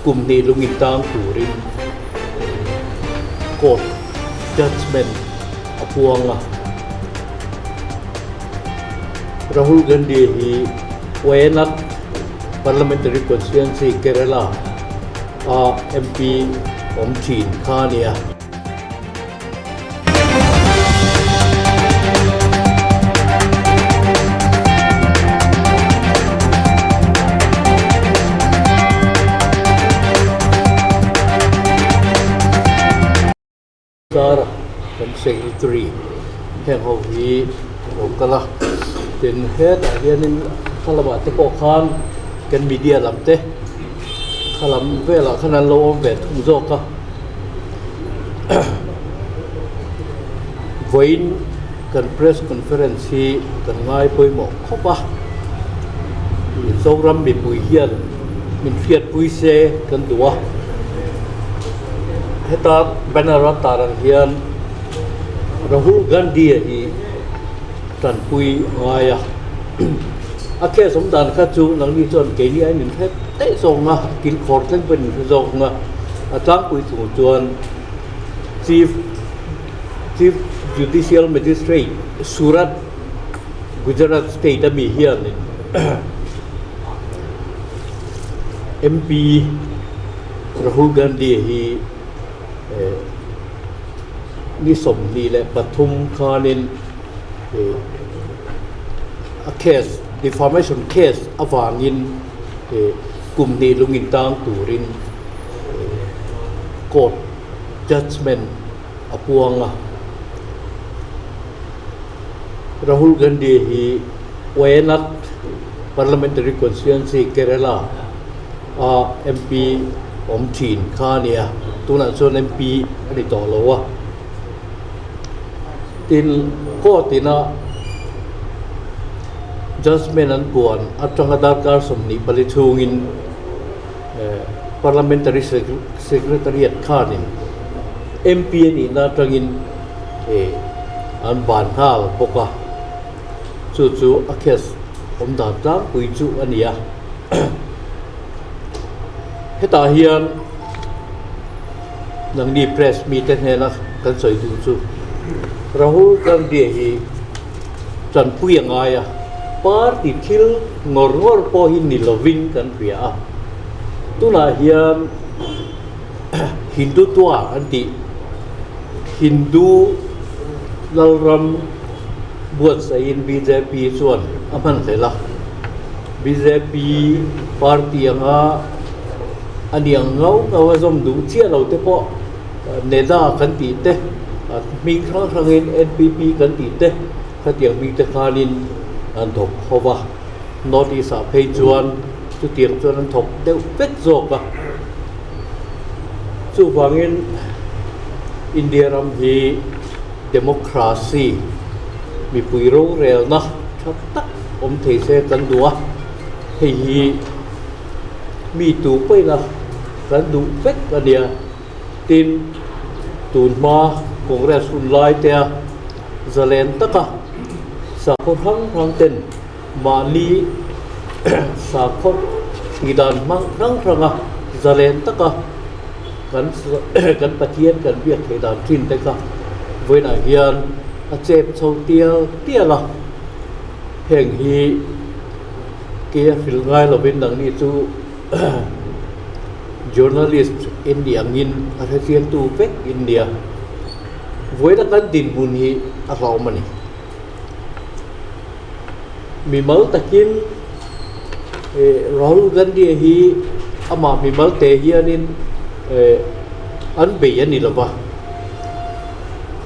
Kum hnih lungin tang turin court judgement a puang a. Rahul Gandhi hi Wayanad Parliamentary Constituency, Kerala a MP awm thin kha a ni a. Sara kan secretary heng ho hi a lo kal a, tin hetah hianin kha lamah te pawh khan kan media lam te kha lam velah khan an lo awm ve thung zawk a. Vawiin kan press conference hi kan ngai pawimawh khawp a, Mizoram mipui hian min hriatpui se kan duh a, heta banner a tar ang hian Rahul Gandhi-a hi tanpui a ngai a, a case awm dan kha chu nangni chuan keini aiin min hre daih zawk ang a, kilkhawr thleng pawhin min hre zawk ang a. A tlangpui chung chuan Chief Chief Judicial Magistrate Surat Gujarat State a mi hianin MP Rahul Gandhi hi ni 23 khanin a case defamation case avangin kum hnih lungin tang turin court judgement a puang a. Rahul Gandhi hi Wayanad Parliamentary Constituency, Kerala a MP awm thin kha a ni a, tunah chuan MP a ni tawh lo a. Tin, court ina judgement an puan atanga darkar 24 chhungin Parliamentary Secretariat khanin MP a nihna atangin an ban nghal bawk a, chu chu a case awm dan tlangpui chu a ni a. Hetah hian nangni press mite hnena kan sawi duh chu Rahul Gandhi hi tanpui a ngai a, party thil ngawr ngawr pawh hi ni lovin kan hria a. Tunah hian Hindutva an tih Hindu Lalram buatsaihin bjp chuan a hman hlel a. Bjp party anga a niang ngau ngau a zawm duh chiah lo te pawh NEDA kan tih te, hming hrang hrangin NPP kan tih te khatiang hming te khanin an thawk ho va. North East ah phei chuan chutiang chuan an thawk deuh vek zawk a. Chuvangin India ram hi democracy mipui rorelna tha tak awm thei se kan duh a, hei hi mi tu pawhin a kan duh vek a nia. Tin, tun hma Congress hun lai te a zalen taka sakhaw hrang hrang ten Mahni sakhaw tihdan hmang hrang hranga zalen taka kan kan Pathian kan biak theih dan thin te kha vawiinah hian a chep chho tial tial a, heng hi ke a hrilh ngai lovin nangni chu journalist in nih angin a hrechiangtu vek in nia, vawiina kan dinhmun hi a hlauhawm a ni. Mimal takin Rahul Gandhi hi amah mimal te hianin an bei a ni lo va,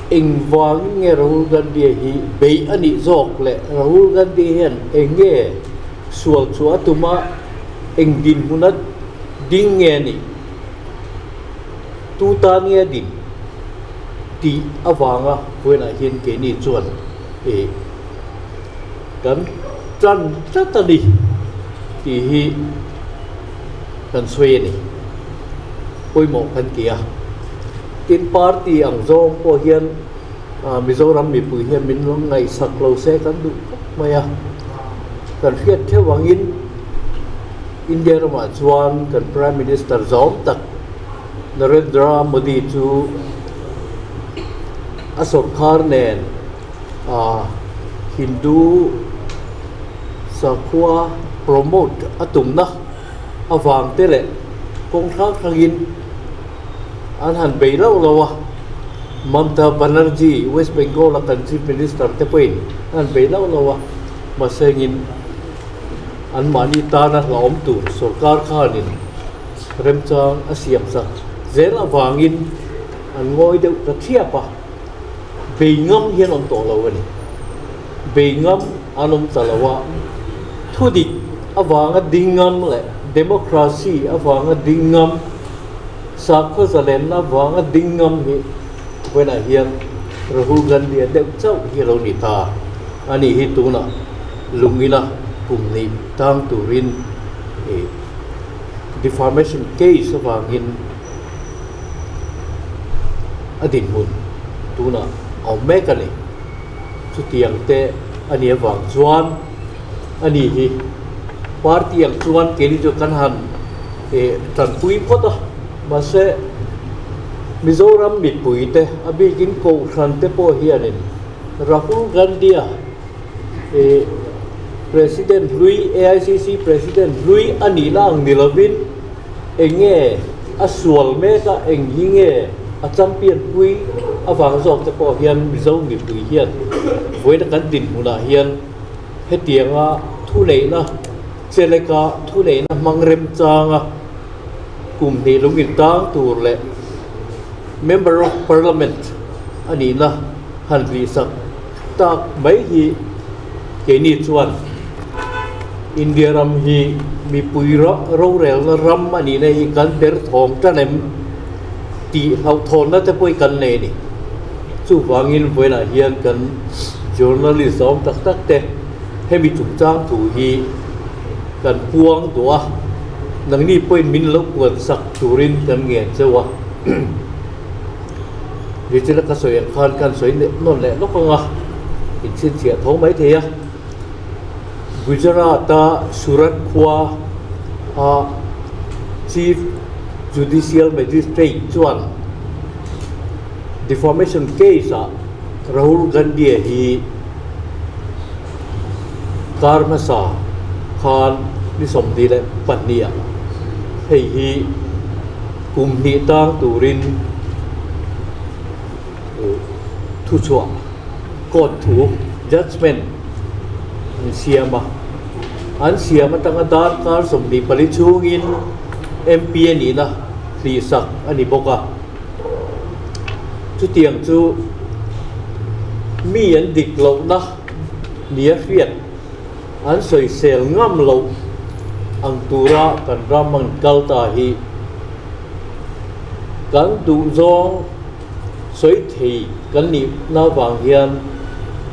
engvangin nge Rahul Gandhi hi bei a nih zawk le Rahul Gandhi hian eng nge sual chhuah a tum a, eng dinhmun a ding nge a nih, tu tan nge a din? Tih avanga vawiinah hian keini chuan ih kan tan tlat a ni tih hi kan sawi a ni. Pawimawh kan ti a. Tin, party ang zawng pawh hian Mizoram mipui hian min lo ngaihsak lo se kan duh khawp mai a. Kan hriat theuh angin. India ramah chuan kan Prime Minister zawm tak Narendra Modi chu a sawrkhar nen ah Hindu sakhua promote a tumna avang te leh kawng hrang hrangin an han bei lauh lauh a, Mamta Banerjee West Bengal a kan Chief Minister te pawhin an han bei lauh lauh a, mahse engin anmahni tana hlauhawm tur sorkar khanin remchang a siam sak zel avangin an ngawi deuh ta thiap a, bei ngam hian awm tawh lo a ni. Bei ngam an awm ta lo a, thudik avanga ding ngam leh democracy avanga ding ngam, sakhaw zalenna avanga ding ngam hi vawiinah hian Rahul Gandhi-a deuh chauh hi a lo ni ta a nih hi tunah lungina kum nih tang turin ih defamation case avangin a dinhmun tunah a awm mek a ni. Chutiang te a nih avang chuan a ni hi party ang chuan keini chu kan han ih tanpui phawt a, mahse Mizoram mipui te a bikin Kohhran te pawh hianin Rahul Gandhi-a ih President hlui AICC President hlui a nihna ang ni lovin eng nge a sual mek a, eng hi nge a champion pui avang zawk te pawh hian Mizo mipui hian vawiina kan dinhmunah hian hetianga thuneihna cheleka thuneihna hmang remchanga kum hnih lung intang tur leh Member of Parliament a nihna han hlihsak tak mai hi keini chuan India ram hi mipui rorelna ram a nihna hi kan ber thawng tan em tih hlauhthawnna te pawh hi kan nei a ni. Chuvangin vawiinah hian kan journalist awm tak tak te hemi chungchang thu hi kan puang duh a, nangni pawhin min lo puan sak turin kan ngen cheu a. Nichina ka sawi ang khan kan sawi nawn leh lawk ang a, inchhinchhiah tho mai thei a. Gujarat-a Surat khua a Chief Judicial Magistrate chuan defamation case-ah Rahul Gandhi-a hi kar hmasa khan ni 22 ah hei hi kum hnih tang turin thuchhuah court thu judgement an siam a, an siam atanga darkar 24 chhungin MP a nihna hlihsak a ni bawk a, chutiang chu mi an dik lohna nia hriat an sawisel ngam loh ang tura kan ram an kal ta hi kan duhzawng sawi thei kan nih na vang hian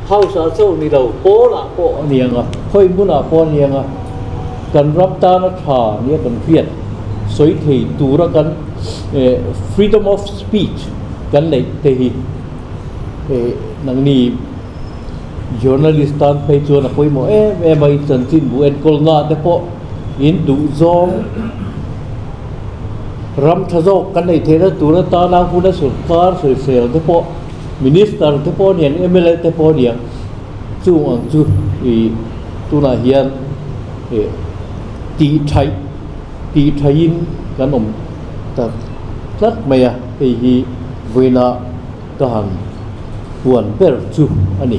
house ah chauh ni lo pawnah pawh a ni ang a, khawi hmunah pawh a ni ang a, kan ram tana tha nia kan hriat sawi thei tura kan freedom of speech kan neih te hi nangni Journalist tan phei chuan a pawimawh em em a, in chanchinbu enkawlna te pawh in duhzawng ram tha zawk kan neih theihna tur atana huna sorkar sawisel te pawh Minister te pawh a niang mla te pawh a niang chung ang chu ih tunah hian ih tih thaih tih thaihin kan awm ta tlat mai a, hei hi vawiina Ka han puan ber chu a ni.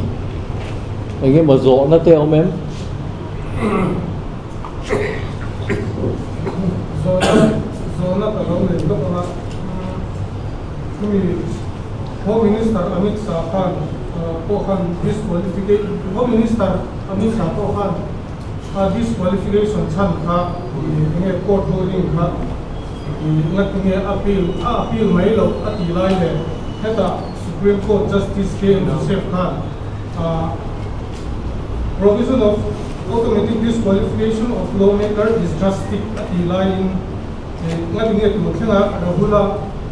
Eng emaw zawhna te a awm em? Zawhna, zawhna ka lo nei lawk ang a. Chumi Home Minister Amit Shah khan pawh khan disqualification, Home Minister Amit Shah pawh khan a disqualification chhan kha eng nge court ruling kha Ngatinge appeal a appeal mai loh a tih lai leh hetah Supreme Court Justice KM Joseph khan Provision of automatic disqualification of lawmaker is drastic a tih laiin ngatinge tun thlenga Rahula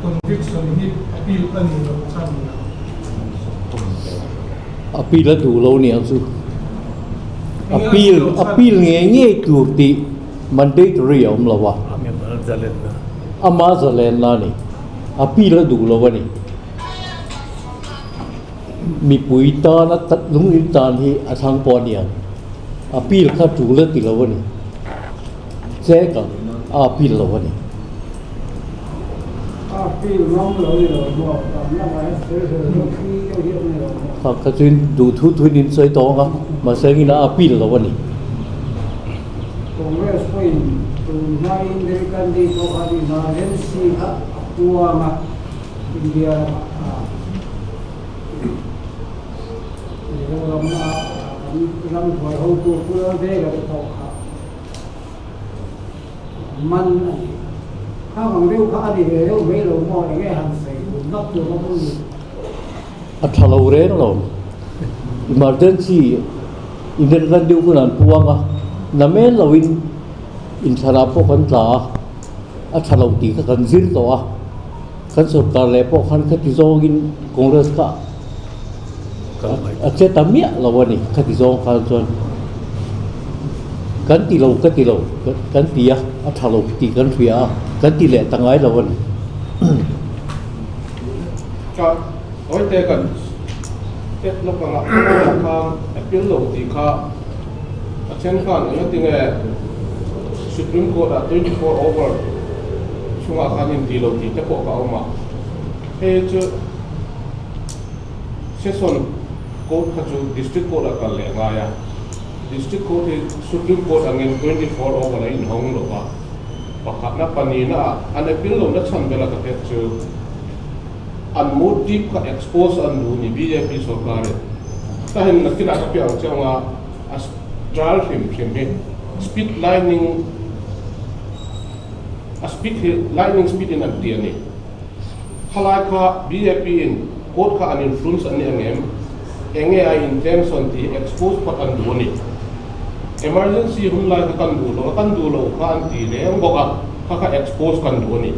conviction hi appeal a nih loh chhan ni ang. Appeal a duh lo niang chu. Appeal appeal ngei ngei tur tih. Mandatory a awm lo a. Ama zalenna a ni. Appeal a duh lo a ni. Mipui tana lungin tan hi a thlang pawh a niang. Appeal kha tul a ti lo a ni. Check ang a appeal lo a ni. Kha kha chuin duh thu thuin in sawi tawh ang a, mahse engin a appeal lo a ni. Congress pawhin tun hmain Indira Gandhi pawh khan emergency kha a puang a, India ramah khan Mizoram a kan ram hruai hotu Pu Lalvela te pawh kha man a ni. Khang ang deuh kha a ni ve deuh mai lo maw eng nge han sawi dun vak tur a awm ni? A tha lo reng lo. Emergency Indira Gandhi hun an puang a, na men loin inthlanah pawh kan tla a, a tha lo tih kha kan zir tawh a. Kan sorkar leh pawh khan khati zawngin Congress kha a che ta miah lo a ni khati zawng khan chuan kan ti lo ka ti lo kan ti a, a tha lo tih kan hria a, kan ti leh ta ngai lo a ni. Ka hawite kan et lawk anga khawlaiah khan a pil lo tih kha a then khan engatinge Supreme Court ah 24 over chungah khan in ti lo tih te pawh ka awm a, hei chu Session Court kha chu District Court ah kal leh a ngai a, District Court hi Supreme Court angin 24 over a inhawng lo va, pakhatna pahnihna ah an appeal lohna chhan bela ka hriat chu an motive kha expose an duh ni bjp sorkarin ta hen nakinah ka piah ang che anga a trial hrim hrim hi speed lightning A speed hi lightning speed in an ti a ni. Khalai kha bjp in court kha an influence an ni ang em? Enge a intention tih hi expose phawt an duh a ni. Emergency hun lai kha kan duh lo a, kan duh loh kha an ti reng bawk a, kha kha expose kan duh a ni.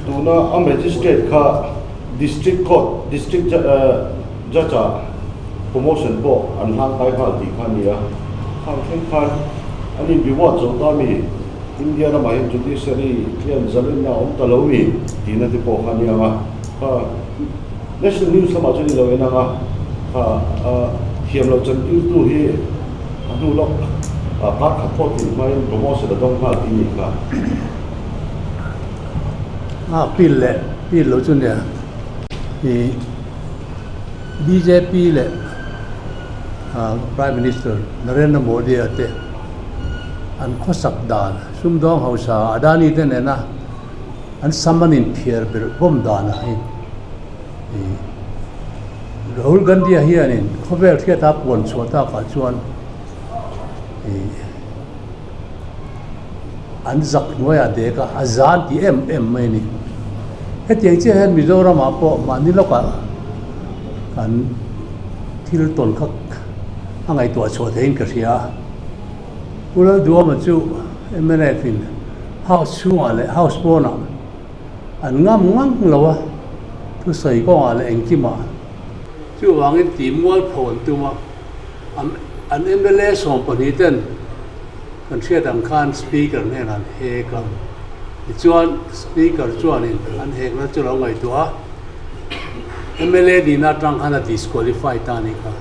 Tuna a magistrate kha district court, district judge ah promotion pawh an hlang kai nghal tih kha a ni a, khang thleng khan an in reward zo ta mi, India ramah hian judiciary hian zalenna a awm ta lo mi tihna te pawh kha a ni ang a, kha national news lamah chuan i lo en ang a, kha thiam loh chantirtu hi a hnu lawk kar khat pawh tih hmain promotion a dawng nghal tih a nih kha. A pil leh pil lo chu nia ih. Bjp leh Prime Minister Narendra Modi-a te an khawsak dan, sumdawng hausa Adani te nena an sam an inphiar ber bawm danah hi Rahul Gandhi-a hianin khawvel hriata puan chhuah takah chuan an zak hnuaiah dek a, a zan ti em em mai a ni. Hetiang chiah hian Mizoramah pawh mahni lawkah kan thil tawn kha a ngaihtuah chhuah theihin ka hria a. Pu Lalduama chu mnf in house chhungah leh house pawnah an ngam ngang lo a, thusawi kawngah leh engkimah. Chuvangin tih mualpho an tum a, an mla 12 ten kan hriat ang khan Speaker hnenah an hek a, tichuan Speaker chuanin an hekna chu lo ngaihtuah a, mla nihna atang khan a disqualify ta a nih kha.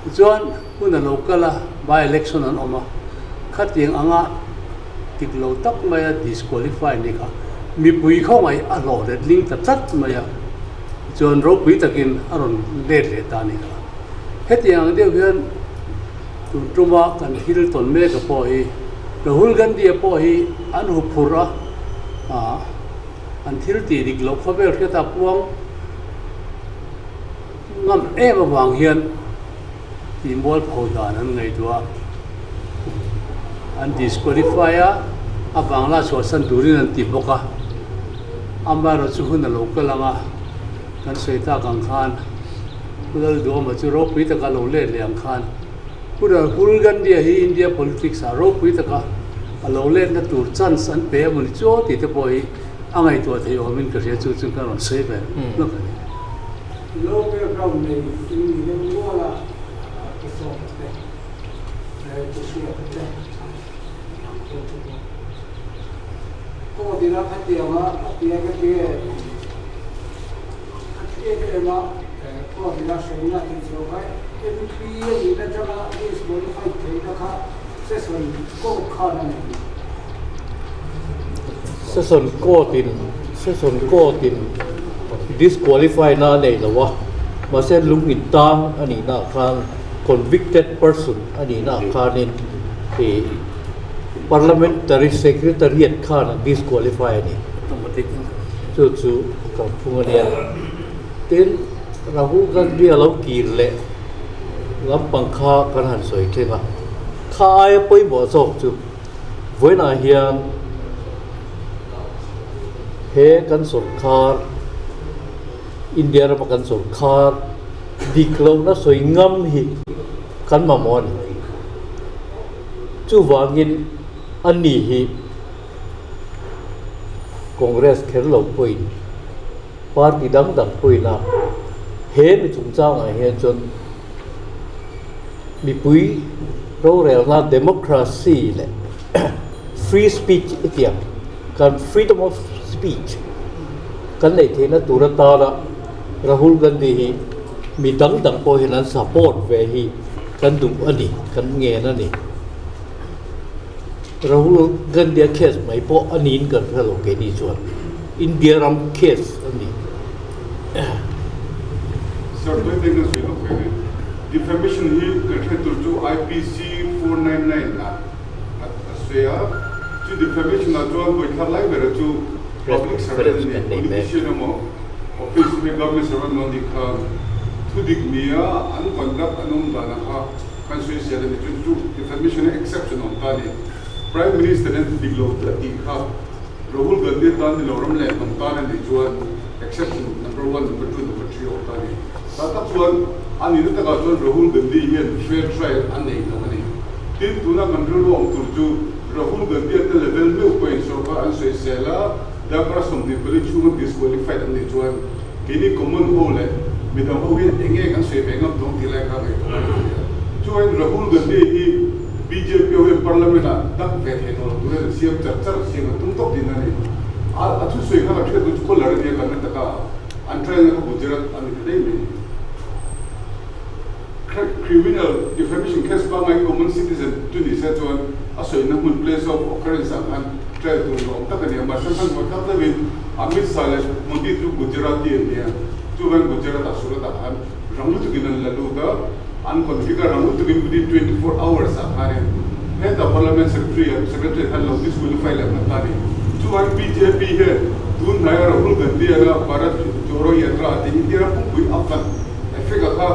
Tichuan hun a lo kal a, by election an awm a, khatiang anga dik lo tak maia disqualify nih kha mipui khawngaih a hlawh letling ta tlat mai a, tichuan ropui takin a rawn let leh ta a nih kha. Hetiang ang deuh hian tun tuma kan thil tawn mek a pawh hi Rahul Gandhi-a pawh hi an hu phurh a, ah an thil tih dik loh khawvel hriata puang ngam em avang hian tih mualpho dan an ngaihtuah a, an disqualify a, a bangla chhuahsan turin an ti bawk a, amaherawhchu hun a lo kal ang a. Kan sawi tak ang khan Pu Lalduhawma chu ropui taka lo let leh ang khan Pu Rahul Gandhi-a hi India politics ah ropui taka a lo letna tur chance an pe emaw ni chu tih te pawh hi a ngaihtuah theih awmin ka hria chu chu ka rawn sawi ve hlawk a ni. Low background nei in ni deuh nual a ka sawm te. Pu Hriata te ang pawh chu pawh court ina khatianga a tia ka ti e khati em em a court ina hreina tih chhuah kha MP a nihna atanga disqualified theihna kha session court khan a nei. Session court in session court in disqualify na a nei lo a, mahse lung in tang a nihna ah khan convicted person a nihna ah khanin ih parliamentary secretariat khan a disqualify a ni. Chu chu kalphung a nia. Tin, Rahul Gandhi a lo kir leh lampang kha kan han sawi thleng a, kha aia pawimawh zawk chu Vawiinah hian he kan sawrkar, India rama kan sawrkar dik lohna sawi ngam hi kan mamawh a ni. Chuvangin a ni hi Congress kher lo pawhin party dang dang pawhin a he mi chungchangah hian chuan Mipui rorelna democracy leh free speech i tiang kan freedom of speech kan neih theihna tur atana Rahul Gandhi hi mi dang dang pawh hian an support ve hi kan duh a ni, kan ngen a ni. Rahul Gandhi a case mai pawh a niin kan hre lo keini chuan India ram case a ni. Sir, tui te kan sawi lawk ve nge. Defamation hi kan hriat tur chu IPC 499 ah a sawi a, chu defamation ah chuan vawithlar lai bera chu public servant a ni, politician emaw office emaw government servant emaw anih khan thudik nia an conduct an awm dan ah kha kan sawi sial a ni. Chu chu defamation hi exception a awm ta a ni. Prime Minister hian thudik lo a tih kha Rahul Gandhi tan ni lo ram leh hnam tan a nih chuan exception number one, number two, number three a awm ta a ni. Tah tak chuan a nihna takah chuan Rahul Gandhi hian fair trial a nei lo a ni. Tin, tuna kan rilru awm tur chu Rahul Gandhi a te level meuh pawhin sorkar an sawisel a, Dakar 24 chhunga disqualified an nih chuan keini common ho leh midang ho hian eng nge kan sawi ve ngam tawng tih lai kha ngaihtuah a ni thei a. Chuan Rahul Gandhi hi bjp ho hian parliament ah dak ve thei tawh lo turin an siam char char siam an tum tawp tihna a ni. A a thusawi kha ka hriat chu collar a nia Karnataka ah an trial na kha Gujarat a ni ta daih mai. Criminal defamation case pangngai common citizen chu ni se chuan a sawina hmun place of occurrence ah khan trial tur ni awm tak a ni a, mahse hman hmawh tlak deuhin Amit Shah leh Modi chu Gujarati an ni a, chuvan Gujarat ah Surat ah khan rang lutukin an la lut a, an convict a rang lutukin within 24 hours ah khanin heta Parliament Secretary ah Secretary khan lo disqualify leh hman ta a ni. Chuan bjp hian tun hnaia Rahul Gandhi anga Bharat Joro Yatra tih India ram pumpui a fan Effect a kha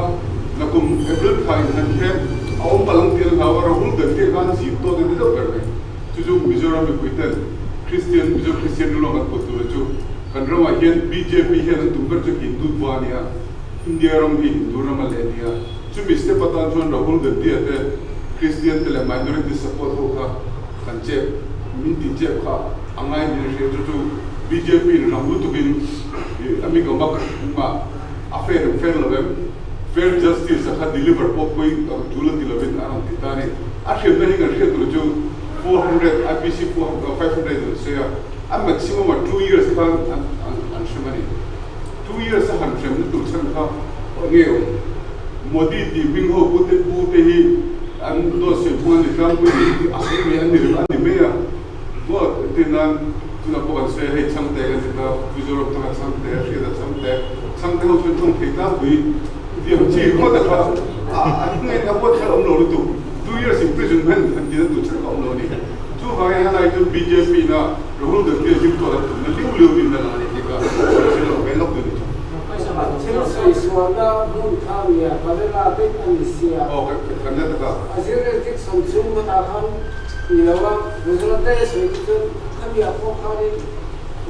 nakum April thla in han hian a awm palh ang tih an hlau a, Rahul Gandhi khan zir tawt a ni deuh ber mai. Chu chu Mizoram mipui ten Christian, Mizo Christian rilru ang kan put tur chu kan ramah hian bjp hian an tum ber chu Hindutva a ni a, India ram hi Hindu ram a leh a ni a. Chumi step atan chuan Rahul Gandhi a te Christian te leh minority support ho kha kan chep, min tih chep kha a ngai niin a hria. Chu chu bjp in ram lutukin ami ka mak mah. A fair em fair lo em? Fair justice a kha deliver pawh pawi tul a ti lovin a rawn ti ta a ni. A hriatna hi kan hriat tur chu 400 IPC 500 an sawi a, a maximum a 2 years khan an hrem a ni. 2 years a han hremna tur chhan kha nge awm? Modi tih hming ho pu te pu te hi an dawt sawi phung an ni tlangpui ni tih a sawi mai an ni reng a ni mai a. Maw entir nan tunah pawh kan sawi a, hei Chhangte kan ti ta, Mizoram tanga Chhangte, Hriata Chhangte, Chhangte ho chuan tawng thei tlangpui diam chi ringawt a kha a hnungin a huat kher awm lo lutuk, 2 years imprisonment han tina tur chhan kha awm lo a ni. Chuvangin helai chu bjp na Rahul Gandhi a zir tawh a tumna liu liu in a lang a ni tih kha ka hre lo ve lawk duh ni. Thil sawi sualna hmun kha nia Karela vek a ni sia. Aw kan la tak a. A jurisdiction chhung khatah khan Ni lo a, Gujarate sawi te chuan khamiah pawh khanin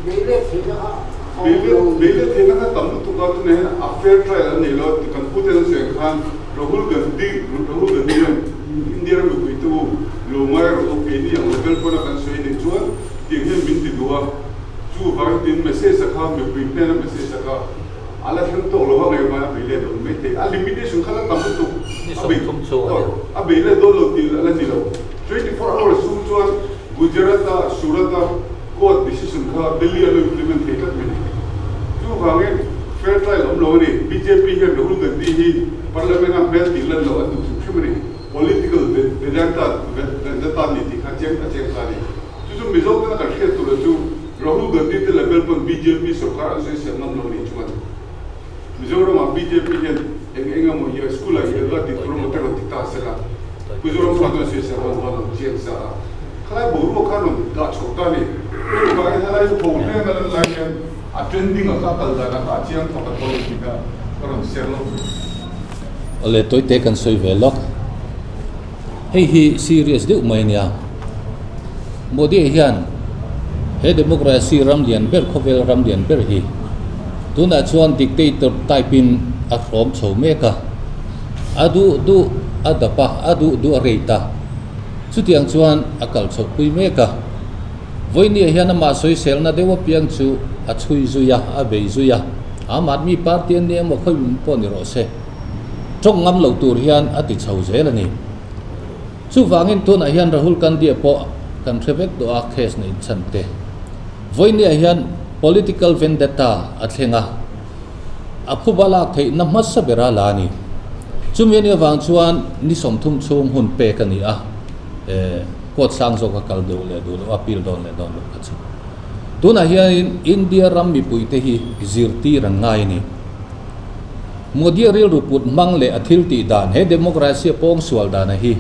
beile theihna kha a awm lo. Beile theihna kha tam lutuk a, tunah hian a fair trial an nei lo a, kan pute an sawi ang khan Rahul Gandhi, Rahul Gandhi hian India ram mipui te u lo ngai rawh u, keini ang level pawn a kan sawi anih chuan tiang hian min ti duh a, chuvangin tin message a kha mipui hnena message a kha. A la thleng tawk lo a ngaihvan a bei let dawn mai thei. A limitation kha la tam lutuk. Ni 30 chhung a ni. A bei let dawn lo tih la ni lo. 24 hours chhung chuan Gujarat-a Surat-a court decision kha Delhi a lo implement thei tlat mai ni. Chuvangin fair trial awm lo a ni. Bjp hian Rahul Gandhi hi Parliament-a hmel tih lan loh an duh hrim hrim a ni. Political vendetta vendetta a ni tih kha chiang a chiang ta a ni. Chu chu Mizo tena kan hriat tur chu Rahul Gandhi te level pawn bjp sorkar an sawi siam ngam lo nih chuan Mizoramah bjp hian eng eng emaw hi school ah hi a tih tur emaw te rawn ti ta sela Pu Zoramthanga chuan sawi siam rawn dawn lo chiang sa a khalai boruak kha rawn dah chho ta a ni. Chuvangin helai ho hleng a lan lai hian a trending a kha a kal dan a kha a chiang thawk a tho lo tih kha ka rawn share lo. Awle tawite kan sawi ve lawk. Hei hi serious deuh mai a nia. Modi hian he democracy ram lian ber, khawvel ram lian ber hi tunah chuan dictator type in a hrawm chho mek a, a duh duh a dap a, a duh duh a rate a, chutiang chuan a kal chhoh pui mek a. Vawinia hian amah sawiselna deuh apiang chu a chhui zui a, a bei zui a, Aam Aadmi Party an ni emaw khawi pawh ni rawh se. Tawng ngam lo tur hian a ti chho zel a ni. Chuvangin tunah hian Rahul Gandhi-a pawh kan hre vek tawh a case neih chhan te. Vawinia hian political vendetta a thleng a, a phuba lak theihna hmasa bera la a ni. Chumi anih avang chuan ni 30 chhung hun pek a ni a, court sang zawk a kal duh leh duh loh a, appeal dawn leh dawn loh kha chu. Tunah hianin India ram mipuite hi zirtir an ngai a ni. Modi-a rilru put hmang leh a thil tih dan he democracy a pawng sual dana hi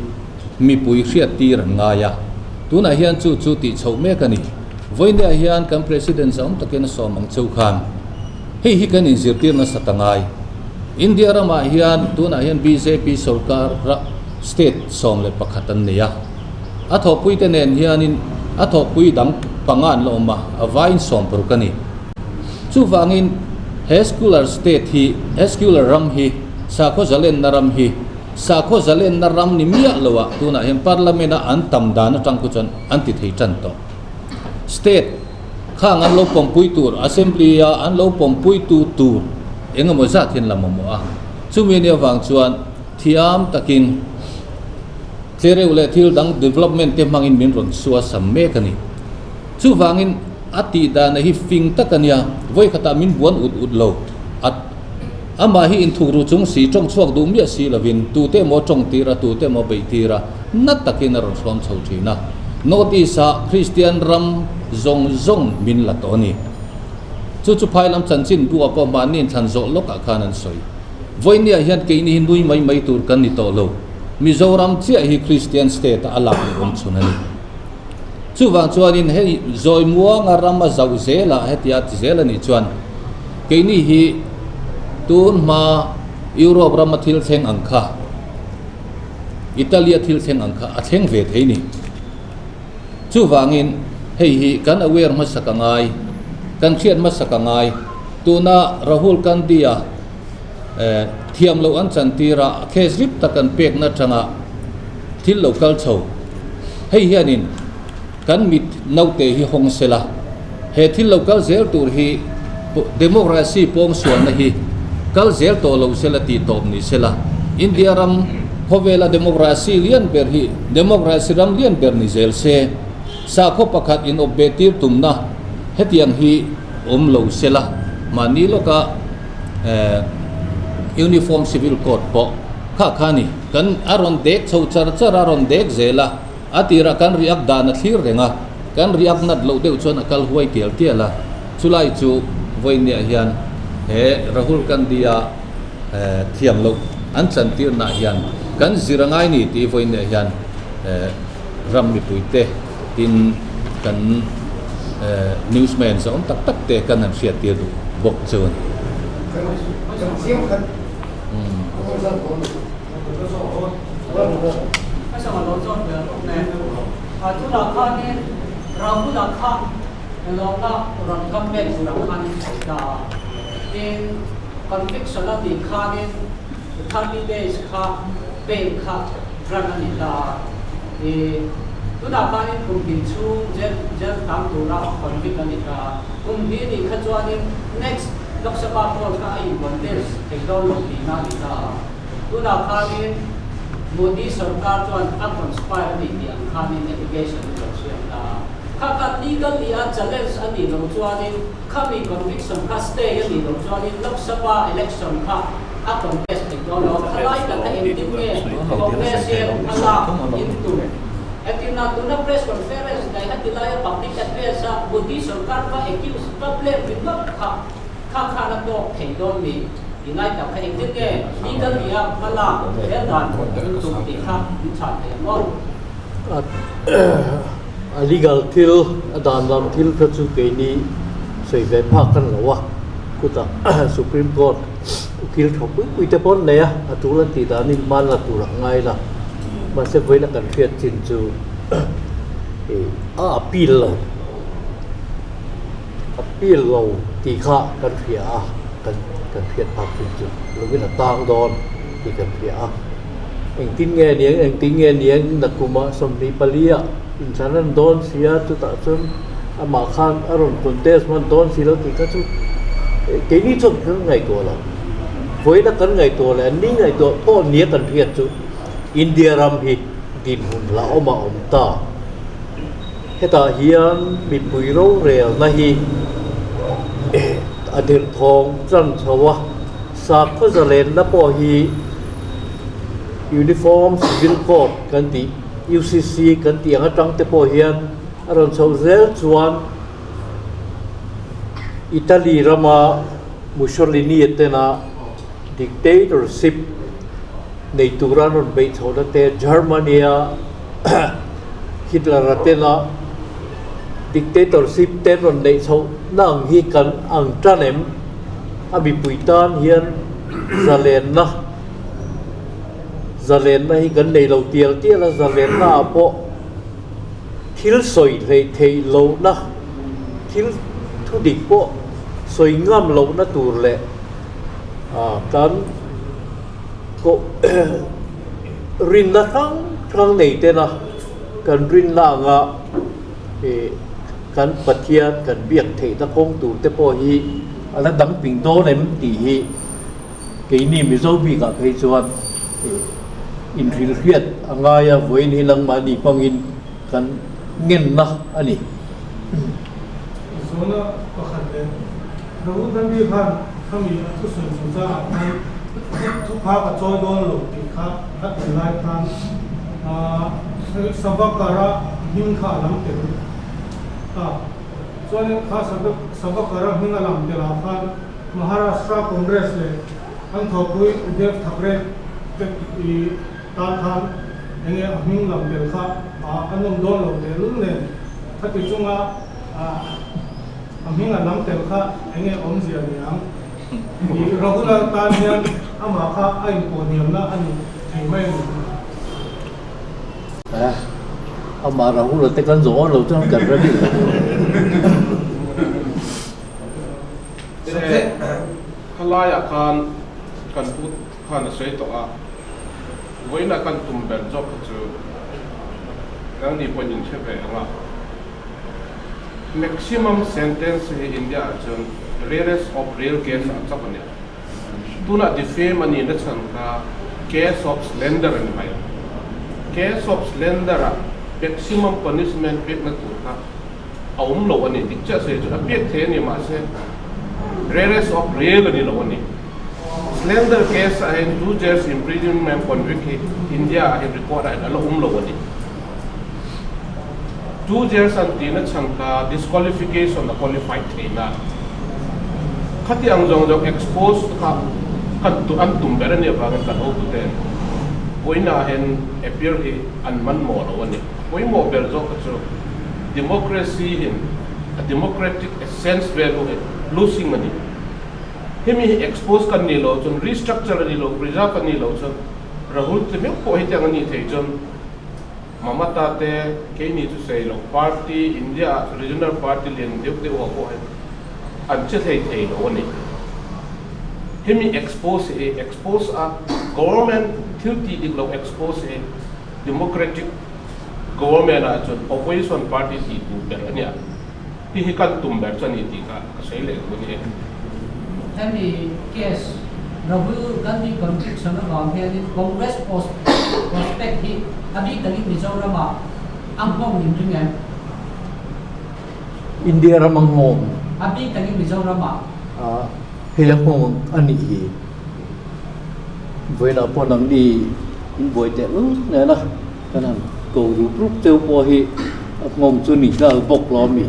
mipui hriat tir an ngai a, tunah hian chu chu tih chhoh mek a ni. Vawinia hian kan President zawng takin a sawm ang cheu khan hei hi kan inzirtir nasa ta ngai. India ramah hian tunah hian bjp sorkar state 11 an nei a, a thawhpuite nen hianin a thawhpui dang panga an la awm a, a vaiin 60 a ni. Chuvangin he secular state hi, he secular ram hi, sakhaw zalenna ram hi, sakhaw zalenna ram ni miah loah tunah hian parliament a an tam dan atang khu chuan an ti thei tan tawh. State khang an lo pawmpui tur, assembly a an lo pawmpui tu tur eng emaw zat hian la mamawh a. Chumi ania vang chuan thiam takin tlereuh leh thil dang development te hmangin min rawn suasam mek a ni. Chuvangin a tih dana hi fing tak a nia, vawi khatah min buan ut ut lo. A amah hi inthuk ru chung si, tawng chhuak duh miah si lovin tute emaw tawng tir a, tute emaw beih tir a, na takin a rawn hrawm chho thin a. North East-ah Kristian ram zawng zawng min la tawh a ni. Chu chu phai lam chanchin buah pawh mahni inthlan zawh lawkah khan an sawi. Vawinia hian keini hi nui mai mai tur kan ni tawh lo. Mizoram chiah hi Kristian state-a a lak leh awm chhun a ni. Chuvang chuanin hei zawi muanga ram a zauh zelah hetia ti zel a nih chuan keini hi tun hma Europe rama thil thleng ang kha, Italy-a thil thleng ang kha a thleng ve thei ni. Chuvangin hei hi kan aware hmasak a ngai, kan hriat hmasak a ngai. Tuna Rahul Gandhi-a thiam loh an chantir a, case rip tak an pekna atanga thil lo kal chho. Hei hianin kan mit naute hi hawng sela, he thil lo kal zel tur hi democracy pawng sualna hi kal zel tawh lo sela tih tawp ni sela, India ram khawvela democracy lian ber hi democracy ram lian ber ni zel se, sakhaw pakhat inawp ve tir tumna hetiang hi awm lo sela, mahni lawka Uniform Civil Code pawh kha kha a ni. Kan a rawn dek chho char char a, a rawn dek zel a, a tirah kan riak dan a thlir reng a, kan riak nat loh deuh chuan a kal huai tial tial a, chulai chu vawiinniah hian he Rahul Gandhi-a thiam loh an chantirnaah hian kan zir a ngai ni tih vawiinniah hian ram mipuite tin kan newsman zawng tak tak te kan han hriattir duh bawk chu a ni. Lok Sabha poll kha a in contest thei dawn lo tihna a ni ta a. Tunah khanin Modi sorkar chuan a conspire a ni tih ang khanin allegation a rawn siam ta a. Kha kha legal ni a challenge a nih loh chuanin khami conviction kha stay a nih loh chuanin Lok Sabha election kha a contest thei dawn lo. Khalai taka engtin nge Congress hian a lak in tum? Entirna, tuna press conference daih a ti laia public address a Modi sorkar va accuse va blame ringawt kha kha khan a tawk thei dawn mi? I ngai tak kha engtin nge legal ni a hma lak zel dan in tum tih kha min chhan thei ang aw. A legal thil, a dan lam thil kha chu keini sawi ve phak kan lo a, khutah Supreme Court ukil tha pui pui te pawh an nei a, a tul an tih danin hman la tur a ngai la. Mahse vawiina kan hriat chin chu a appeal lo, appeal lo tih kha kan hria a, kan kan hriat phak chin chu lungin a tang dawn tih kan hria a. Engtin nge niang, engtin nge niang nakumah 24 ah inthlan an dawn si a, chutah chuan amah khan a rawn contest hman dawn si lo tih kha chu keini chuan kan ngaihtuah lo. Vawiina kan ngaihtuah leh an ni ngaihtuah pawh nia kan hriat chu India ram hi dinhmun la awm a awm ta. Hetah hian mipui rorelna hi a derthawng chan chho a, sakhaw zalenna pawh hi Uniform Civil Code kan tih, UCC kan tih ang atang te pawh hian a rawn chhoh zel chuan Italy rama Mussolini tena dictatorship nei tura an rawn beih chhohna te, Germany-a Hitler-a tena dictatorship te an rawn neih chhohna ang hi kan ang tan em? A mipui tan hian zalenna zalenna hi kan nei lo tial tial a, zalenna ah pawh thil sawi hleih theih lohna, thil thudik pawh sawi ngam lohna tur leh kan koh rinna hrang hrang nei tena kan rinna anga ih kan Pathian kan biak theihna kawng tur te pawh hi a la dang ping dawn em tih hi keini Mizo bikah phei chuan ih inhrilhriat a ngai a, vawiin hi nangmahni hmangin kan ngenna a ni. Zona pakhat leh Rahul Gandhi khan khami a thusawi chungchangah khan thupha ka chawi dawn lo tih kha a ti lai khan Savakara hming kha a lam tel ta. Chuanin kha Savakara hming a lam tel ah khan Maharashtra Congress leh an thawhpui Uddhav Thackeray te tan khan enge a hming lam tel kha a nawm dawn lo tehlul nen khati chunga A hming a lam tel kha enge awmzia ni ang? I Rahula tan hian amah kha a inpawhniamna a ni thei mai a ni. Eh, amah Rahula te kan zawh lo chuan kan hre bik lo. Teh, khalaiah khan kan pu khan a sawi tawh a, vawiinah kan tum ber zawk kha chu nangni pawhin in hre ve ang a. Maximum sentence hi India ah chuan rarest of rare case ah chauh a ni. Tunah defame a nihna chhan kha case of slander a ni mai a. Case of slander ah maximum punishment pekna tur kha a awm lo a ni. Dik chiah sawi chu a pek thei a ni mahse rarest of rare a ni lo a ni. Slander case ah hian 2 years imprisonment convict hi India ah hian record ah hian a la awm lo a ni. 2 years an tihna chhan kha disqualification a qualified theihna khati ang zawng zawng expose kha kan an tum ber a nih avangin kan hotuten vawiinah hian appear hi an man mawh lo a ni. Pawimawh ber zawk kha chu democracy hin a democratic essence value hi losing a ni. Hemi hi expose kan nih loh chuan restructure a nih loh preserve a nih loh chuan Rahul te meuh pawh hetiang a nih theih chuan Mamata te keini chu sei loh party India ah regional party lian deuh deuh ah pawh hian an che hlei thei lo a ni. Hemi expose hi expose a government thil tih dik loh expose hi democratic government ah chuan opposition party tih tur ber a nia. Hi hi kan tum ber chu a ni tih kha ka sawi leh duh a ni e. Hemi case Rahul Gandhi conviction avang hianin Congress prospect hi a bik takin Mizoramah a nghawng in ring em? India ram a nghawng. A bik takin Mizoramah. A hei a nghawng a nih hi. Vawiinah pawh nangni in buai teh lul nen a kan han ko rup rup cheu pawh hi a nghawng chu ni nghal bawk lo a mi.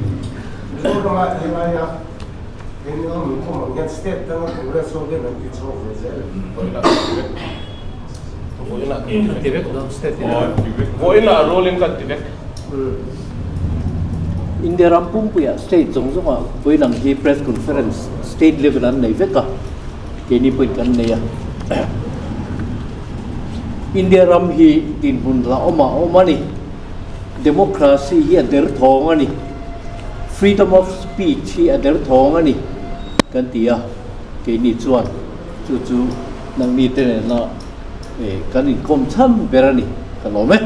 Mizoramah helaia Eng eng ang khawm ang hian state danga Congress ho hian an ti chhuak ve zel em? Vawiinah kan ti vek. Vawiinah kan ti vek. Vawiinah rualin kan ti vek. India ram pumpuiah state zawng zawngah vawiin ang hi press conference state level an nei vek a, keini pawhin kan nei a. India ram hi dinhmun la awmah a awm a ni. Democracy hi a derthawng a ni. Freedom of speech hi a derthawng a ni kan ti a, keini chuan chu chu nangni te nena kan inkawm chhan ber a ni ka lawm e.